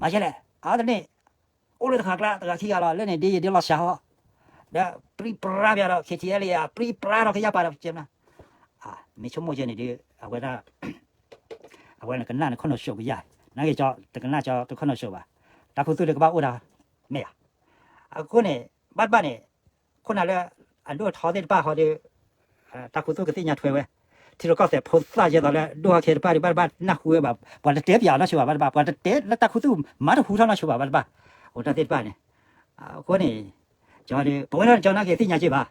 မၤယဲလဲၣ် အါတန့ၢ် အိၣ်လၢတဃာ်ကျါ တဂၤခံဂၤလီၤ လၢန့ၣ်ဒ်ယဒ်လီၤစှၤဟီ ဒီးပြံပြါပျါဒီး KTLA ပြံပြါဒီးကယၢ်ပာ်ဒီးကဲမနၤ မ့ၢ်ဆိကမိၣ်ယဲန့ၣ်ဒီး အဝဲဒၣ် အဝဲနကနၣ်နခိၣ်နူာ်စိးကယၢ် နာ်က့ ကၠီတကနၣ်ကၠီတခိၣ်နူာ်စိးဘၣ်. တၢ်ခူသူၣ်လၢကဘၣ်အိၣ်ဒၣ် မ့ၢ်ဧါ. အဃိန့ၣ် ဘၣ်တဘၣ်န့ၣ် ခိၣ်နၢ်လၢ အဒိၣ်ထီသ့ၣ်တဖၣ်ဟီဒီး တၢ်ခူသူၣ်ကသ့ၣ်ညါထွဲဝဲ ထံရူၢ်ကီၢ်သဲးဖိသၣ်ယဲသိးလၢ ဒိၣ်ဟီခဲတဖၣ်ဒီး ဘၣ်တဘၣ်နၢ်ဟူဝဲဘၣ် ပှၤတတဲပၠးအီၤနီၢ်ဆိဘၣ် ဘၣ်တဘၣ် ပှၤတတဲလၢတၢ်ခူသူၣ်မၤတဟူထီၣ်နီၢ်ဆိဘၣ် ဘၣ်တဘၣ် အိၣ်တၢ်သ့ၣ်တဖၣ်န့ၣ် အဃိန့ၣ် ကၠီဒီး ပဝဲဒၣ်ကၠီနာ်က့သ့ၣ်ညါက့ဘၣ်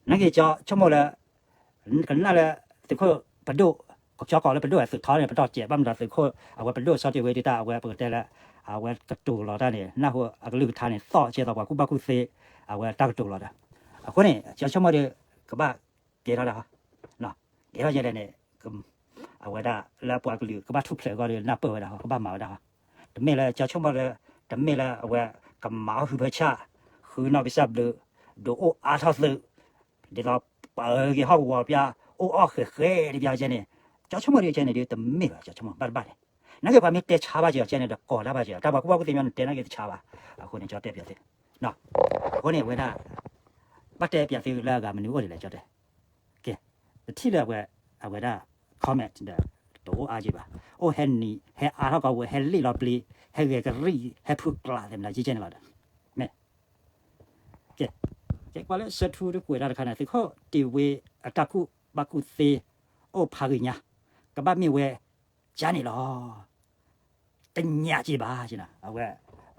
နာ်က့ကၠီဆိကမိၣ်လၢ ကနၣ်လၢ သုးခိၣ်ပဒိၣ် ကၠီကိးလၢပဒိၣ်သုးထီန့ၣ် ပတီၢ်စဲး ဘၣ်မတၤသုးခိၣ် အဝဲပဒိၣ်စီၤတ့ၢ်ဝ့ဒုးတၢ် အဝဲပကတဲလၢ အဝဲကတိၤလီၤတၢ်န့ၣ် နၢ်ဟူအကလုၢ်ကထါန့ၣ် သီၣ်ကဲသိးပှၤကူၣ်ဘၣ်ကူၣ်သ့ အဝဲတၢ်ကတိၤလီၤဒီး အဃိန့ၣ် ကၠီဆိကမိၣ်ဒီး ကဘၣ်ကဲထီၣ်ဒၣ် ကဲထီၣ်ယဲလဲၣ်န့ၣ် အဝဲဒၣ်လၢပှၤကလုာ်ကဘၣ်ထူၣ်ဖျဲးအဂီၢ်ဒီး နၢ်ပၢၢ်ဝဲဒၣ် ကဘၣ်မၤဝဲဒၣ် တမ့ၢ်လၢကၠီဆိကမိၣ်လၢ တမ့ၢ်လၢအဝဲ ကမၤအီၣ်ဟုၣ်ဖၢဆၣ် ဃုနီၢ်ကစၢ်ဘျုး ဒုးအိၣ်အါထီၣ်သုး ဒ်သိးပှၤအၢဂ့ၤဟီၣ်ကဝီၤပျၢ အိၣ်အီၣ်ဃဲၤဃဲၤဒ်ပျၢ်ကဲန့ၣ် ကၠီဆိကမိၣ်ဒ်ကဲန့ၣ်ဒီး တမ့ၢ်ဘၣ် ကၠီဆိကမိၣ် ဘၣ်တဘၣ်န့ၣ် နာ်က့ပှၤမ့ၢ်တဲဆါဘၣ်ကဲအီၤကဲန့ၣ်ဒီး ကိးတၢ်ဘၣ်ကဲအီၤ တၢ်ပှၤကူၣ်ဘၣ်ကူၣ်သ့မ့ၢ်နတဲနာ်က့တဆါဘၣ် အဃိန့ၣ် ကၠီတဲပၠးသု အဃိန့ၣ် အဝဲဒၣ် ဘၣ်တဲပၠးသုလၢအဂၤမနုၤအိၣ်ဒ်လဲၣ် ကၠီတဲ ကဲ ပထံၣ်လၢအဝဲ အဝဲဒၣ် comment ဒီး တအိၣ်အါက့ဘၣ် အိၣ်ဟဲနံၤ ဟဲအါထီၣ်ကီဝဲ ဟဲလ့ၣ်လီၤပျံၤ ဟဲဂဲၤကရံၣ် ဟဲဖုကျးသ့ၣ်မတၤကဲကဲန့ၣ်လီၤဒီး မ့ၢ် ကဲ ကဲကွၢ်လၢဆၢထူတကွဲးတၢ်တခါန့ၣ် သုးခိၣ်တ့ၢ်ဝ့အတၢ်ကူၣ်ဘၣ်ကူၣ်သ့ အိၣ်ဖးဂ့ၤညါ ကဘၣ်မ့ၢ်ဝဲ ကၠါန့ၣ်လီၤ တညးက့ဘၣ် အဝဲ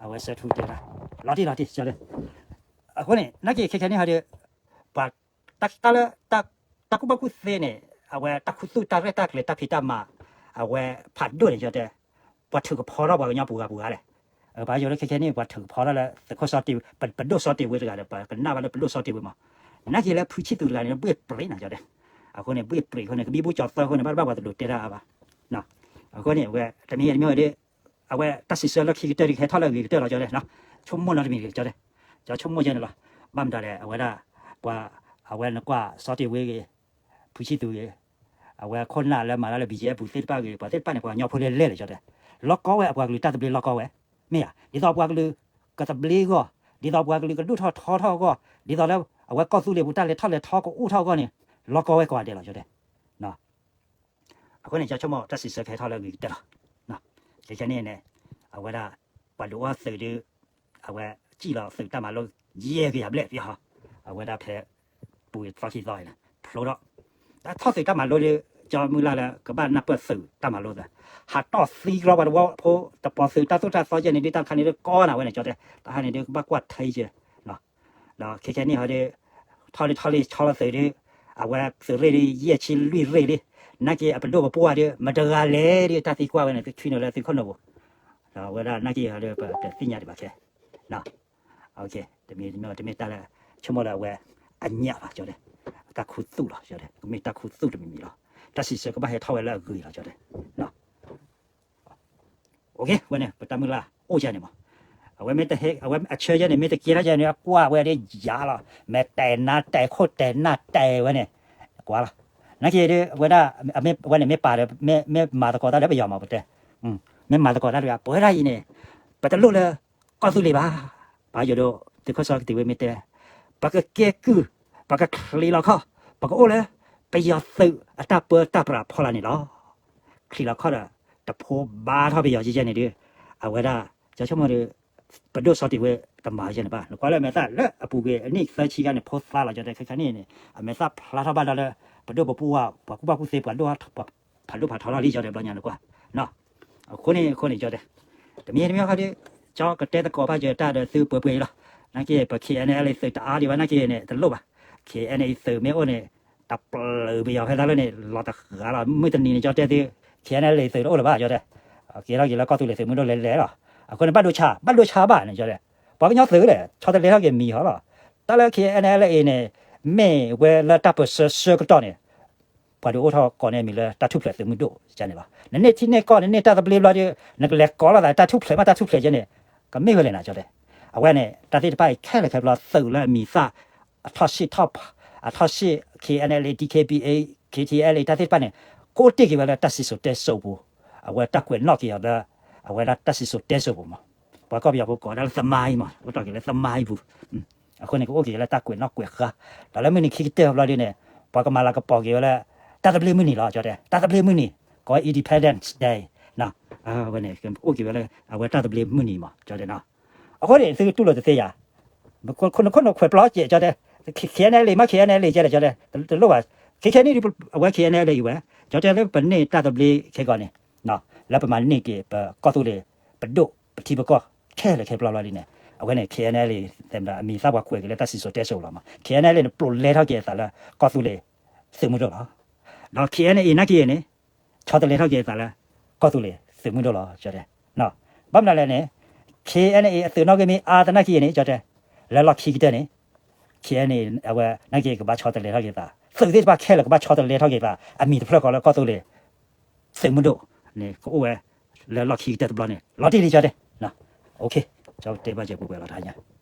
အဝဲဆၢထူတဲတၢ် လီၤတံၢ်လီၤတံၢ် ကၠီတဲ အဃိန့ၣ် နာ်က့ခဲခဲန့ၣ်ဟီဒီး ပှၤ တၢ်လၢ တၢ်ကူၣ်ဘၣ်ကူၣ်သ့န့ၣ် အဝဲတၢ်ခူသူၣ်တၢ်ရဲၣ်တၢ်ကျဲၤတၢ်ဖံးတၢ်မၤ အဝဲဖးဒိၣ်န့ၣ် ကၠီတဲ ပှၤထုးကဖီထီၣ်ပှၤကညီပူၤဂၤပူၤဂၤလဲၣ် ပှၤယိၤလၢခဲခဲန့ၣ် ပှၤထုးကဖီထီၣ်လၢ သုးခိၣ်စီၤတ့ၢ် ပဒိၣ်စီၤတ့ၢ်ဝ့တဂၤဒီး ပှၤကနၣ်ဘၣ်လၢပဒိၣ်စီၤတ့ၢ်ဝ့မး နာ်က့လၢဖုဆံၣ်သူးတဂၤန့ၣ် ဘှ့ၣ်ပြံးနၤ ကၠီတဲ အဃိန့ၣ် ဘှ့ၣ်ပြံးအဃိန့ၣ် ကဘံဘူကၠီၤသၢအဃိန့ၣ် ဘၣ်တဘၣ်ပှၤတဒိးတဲတၢ်အါဘၣ် အဃိန့ၣ် အဝဲ တမံၤတမံၤဒီး အဝဲတၢ်စံးဆၢလၢခံကတၢၢ်ဒီး ကဟဲထီၣ်လၢအဂ့ၤကတၢၢ်လီၤ ကၠီတဲ ဆိကမိၣ်နီတမံၤ ကၠီတဲ ကၠီဆိကမိၣ်ကဲန့ၣ်လီၤ ဘၣ်မတၤလဲၣ် အဝဲဒၣ် ပှၤ အဝဲနကွၢ်စီၤတ့ၢ်ဝ့ဂ့ၤ ဖုဆံၣ်သူးဂ့ၤ အဝဲခိၣ်နၢ်လၢမၤတၢ်လၢ ဘံၣ်ကၠဲပူၤသ့ၣ်တဖၣ်ဂ့ၤ ပှၤသ့ၣ်တဖၣ်န့ၣ် ပှၤကညီဖိလဲၤလဲၤလၢ ကၠီတဲ လီၢ်ကီဝဲအပှၤကလုာ်တၢ်သဘျ့လီၢ်ကီဝဲ မ့ၢ်ဧါ ဒ်သိးပှၤကလုာ်ကသဘျ့အဂီၢ် ဒ်သိးပှၤကလုာ်ကဒိၣ်ထီၣ်ထီထီၣ်အဂီၢ် ဒ်သိးလၢအဝဲကီၢ်သူလ့ၤပူၤတၢ်လဲၤထီၣ်လဲၤထီကအိၣ်ထီၣ်အဂီၢ်န့ၣ် လီၢ်ကီဝဲကိးဂၤဒဲးလီၤ ကၠီတဲ အဃိန့ၣ် ကၠီဆိကမိၣ်တၢ်စံးဆၢကဟဲထီၣ်လၢအဂ့ၤကတၢၢ်လီၤ ခဲကဲန့ၣ်န့ၣ် အဝဲဒၣ် ပှၤဒုးအိၣ်သုးဒီး အဝဲစံၣ်လီၤသုးတၢ်မၤလိ ယဲၢ်ကယၤဘျဲၣ်ပယီၤ အဝဲဒၣ်ဖဲ ပူၤသီခံသီအံၤန့ၣ် ဖျိထီၣ် တၢ်ထီၣ်သုးတၢ်မၤလိဒီး ကၠီမုၢ်လၢ်လၢကဘၣ်နၢ်ပၢၢ်သုးတၢ်မၤလိသး ဟးတီၢ်သံကလီပှၤတဝီဖိ တပီၤသုးတၢ်သိၣ်တၢ်သီယဲၢ်န့ၣ်ဒုး တၢ်တခါန့ၣ်ဒုးကီနၤဝဲန့ၣ် ကၠီတဲ တၢ်ဟါန့ၣ်ဒုးကဘၣ်ကွၢ်ထံကဲ ဒီးခဲကဲန့ၣ်ဟီဒီး ထီၣ်လံထီၣ်လံဆီလီၤသုးဒီး အဝဲသုးရ့ၣ်ဒီး ယဲၢ်ဆံလွံၢ်ရ့ၣ်လံ နာ်က့အပဒိၣ်ပပှၢ်ဒီး မတဂၤလဲၣ်ဒီး တၢ်သံကွၢ်ဝဲန့ၣ် သံထွံနုာ်လၢသုးခိၣ်နူာ်ပူၤ ဒီးအဝဲဒၣ်နာ်က့ဟီဒီး ပတသ့ၣ်ညါဒံးဘၣ်ခဲ တမ့ၢ်တမ့ၢ်တမ့ၢ်တၢ်လၢ ဆိကမိၣ်လၢအဝဲ အညၣ်လီၤ ကၠီတဲ တၢ်ခူသူၣ်လီၤ ကၠီတဲ ကမ့ၢ်တၢ်ခူသူၣ်တမံၤမံၤလီၤ တၢ်စံးဆၢကဘၣ်ဟဲထီၣ်ဝဲလၢအဂ့ၤလီၤ ကၠီတဲ ဝဲန့ၣ် ပတၢ်မုၢ်လၢ်အိၣ်ယဲန့ၣ်မး အဝဲမ့ၢ်တဟဲ အဝဲအဆၢယဲန့ၣ် မ့ၢ်တကဲထီၣ်ယဲန့ၣ် အကွၢ်ဝဲဒ်ယၤလီၤ မဲာ်တဲာ်နါတဲာ်ခိၣ်တဲာ်နါတဲာ်ဝဲန့ၣ် ကွၢ်လီၤ နာ်က့ဒီး အဝဲဒၣ် အဝဲန့ၣ်မ့ၢ်ပာ်ဒီး မ့ၢ်မၤသကိးတၢ်လၢပယီၤမး ပတဲ မ့ၢ်မၤသကိးတၢ်တဂၤ ပဝဲဒၣ်အံၤန့ၣ် ပတလိၣ်လၢ ကီၢ်သူလ့ၤဘၣ် ပယိၤဒိၣ် သုးခိၣ်စီၤကတ့ၤဝ့မ့ၢ်တဲ ပကကဲကုၢ် ပကချံးလီၤခီၣ် ပကအိၣ်လၢ ပယီၤသုးအတၢ်ပၢတၢ်ပြးဖီလာ်န့ၣ်လီၤ ချံးလီၤခီၣ်ဒီး တဖိဘါထီၣ်ပယီၤကဲကဲန့ၣ်ဒီး အဝဲဒၣ် ကၠီဆိကမိၣ်ဒီး ပဒိၣ်စီတ့ၢ်ဝဲတမၤကဲန့ၣ်ဘၣ်. နကွၢ်လၢအမဲာ်သၣ်လၢအပူၤကွံာ်အနံၣ်သၢဆံခါန့ၣ် ဖိသၣ်လီၤကၠီတဲ ခဲခါန့ၣ်န့ၣ် အမဲာ်သၣ်ဖျါထီၣ်ဘၣ်ဒီးလၢ ပဒိၣ်ပပူၤဝဲ ပှၤကူၣ်ဘၣ်ကူၣ်သ့ ပှၤဒိၣ် ဖးဒိၣ်ဖးထီလီၤလံကၠီတဲ ဘျီညါနကွၢ် အဃိန့ၣ်အဃိန့ၣ် ကၠီတဲ တမံၤတမံၤခီဒီး ကၠီကတဲသကိးဘၣ်ကၠီတၢ်ဒီးသုပှဲၤပှဲၤအံၤလီၤ. နာ်က့ ပ K N L A သုးတအါဒံးဘၣ် နာ်က့န့ၣ် တလိၣ်ဘၣ်. K N A သုးမ့ၢ်အိၣ်န့ၣ် တပျုာ်ပယီၤဖဲသးလၢန့ၣ် လီၤတဂၤလီၤ. မုၢ်တနံၤန့ၣ် ကၠီတဲသု K N L A သုးတအိၣ်လၢၤဘၣ် ကၠီတဲ ကဲထီၣ်က့ၤလၢကီၢ်သူလ့ၤသုးမုၢ်ဒိၣ်လဲၤလဲၤလီၤ. အဃိန့ၣ် ဘၣ်ဒိဆါ ဘၣ်ဒိဆါဘၣ်န့ၣ် ကၠီတဲ ပှၤကညီသုးလဲၣ် ဆီတလဲထီၣ်က့ၤမံၤဟီလီၤ. တၢ်လၢ K N L A န့ၣ် မ့ၢ်ဝဲလၢတၢ်ပၢၢ်ဆၢဆၢကတီၢ်န့ၣ် ပှၤဒုးအိၣ်ထီၣ်ကိးန့ၢ်မံၤလၢတၢ်ထူၣ်ဖျဲးသုးမုၢ်ဒိၣ်န့ၣ်လီၤ. နန့ၢ်ထံန့ၢ်ကီၢ် နန့ၢ်တၢ်သဘျ့ဘျီဒီး နကလဲၤကိးလိာ်သးတၢ်ထူၣ်ဖျဲးမးတၢ်ထူၣ်ဖျဲးကဲန့ၣ် ကမ့ၢ်ဝဲလဲၣ်နၤ ကၠီတဲ. အဝဲန့ၣ် တၢ်သ့ၣ်တဖၣ်အံၤခဲလၢာ်ခဲဆ့ဘျီ သုးလၢအမံၤသၣ် အထီၣ်ရှ့ၣ်ထီၣ် အထီၣ်ရှ့ၣ် K N L A, D K B A, K T L A တၢ်သ့ၣ်တဖၣ်န့ၣ် ကအိၣ်တ့ၢ်က့ၤဝဲလၢတၢ်စံၣ်စိၤတဲစိၤပူၤ အဝဲတၢ်ကွဲးနီၣ်က့ၤအီၤလၢ အဝဲဒၣ်တၢ်စံၣ်စိၤတဲစိၤပူၤမး. ပှၤကီၢ်ပယီၤဖိကိးဝဲဒၣ်လၢသမါအံၤမး အိၣ်ထီၣ်က့ၤလၢသမါအံၤပူၤ. အဃိန့ၣ် ကအိၣ်က့ၤလၢတၢ်ကွဲးနီၣ်ကွဲးဃါ ဒီးလၢမုၢ်နံၤခံကတၢၢ်ဘျီဒ်န့ၣ် ပှၤကမၤလၤကပီၤက့ၤဝဲလၢ တၢ်သဘျ့မုၢ်နံၤလီၤ ကၠီတဲ. တၢ်သဘျ့မုၢ်နံၤ ကိးဝဲ Independence Day ဝဲန့ၣ် အိၣ်က့ၤဝဲလၢ အဝဲတၢ်သဘျ့မုၢ်နံၤမး ကၠီတဲနီၤ. အဃိန့ၣ် သုတူၢ်လိာ်တသ့ယၤ ခိၣ်နခိၣ်နခွဲးပျီကဲ ကၠီတဲ K N L A မး K N L A ကဲဒီး ကၠီတဲ တလိၣ်ဘၣ် ခဲခဲနံၣ်ဒ် အဝဲ K N L A အံၤဝဲ ကၠီတဲလၢပန့ၢ်တၢ်သဘျ့ခဲကီးန့ၣ် လၢပမၤန့ၢ်က့ၤပကီၢ်သူလ့ၤ ပဒိၣ်ပထံပကီၢ် ခဲလၢာ်ခဲဆ့ဘျီဒ်န့ၣ် အဝဲန့ၣ် K N L A အမံၤသၣ်ပှၤကွဲးက့ၤလၢတၢ်စံၣ်စိၤတဲစိၤလီၤမး. K N L A န့ၣ် ပျိးလဲထီၣ်က့ၤအသးလၢကီၢ်သူလ့ၤ သုးမုၢ်ဒိၣ်လီၤ. ဒီး K N A နာ်က့အံၤန့ၣ် ဆီတလဲထီၣ်က့ၤအသးလၢ ကီၢ်သူလ့ၤသုးမုၢ်ဒိၣ်လီၤ ကၠီတဲ. ဘၣ်မနုၤလဲၣ်န့ၣ် K N A အသုးနီၣ်ဂံၢ်မ့ၢ်အါသနာ်က့အံၤန့ၣ် ကၠီတဲ လၢလီၢ်ခံကတၢၢ်န့ၣ် K N A အဝဲနာ်က့ကဘၣ်ဆီတလဲထီၣ်က့ၤအသး သုးသ့ၣ်တဖၣ်ခဲလၢာ်ကဘၣ်ဆီတလဲထီၣ်က့ၤအသး အမံၤတဖျၢၣ်ဃီလၢကီၢ်သူလ့ၤ သုးမုၢ်ဒိၣ်န့ၣ် ကအိၣ်ဝဲ လၢလီၢ်ခံကတၢၢ်တဘျီန့ၣ် လီၤတံၢ်လံ ကၠီတဲ. ကၠီတဲဘၣ်ကဲပှဲၤပှဲၤလီၤတဟါညါ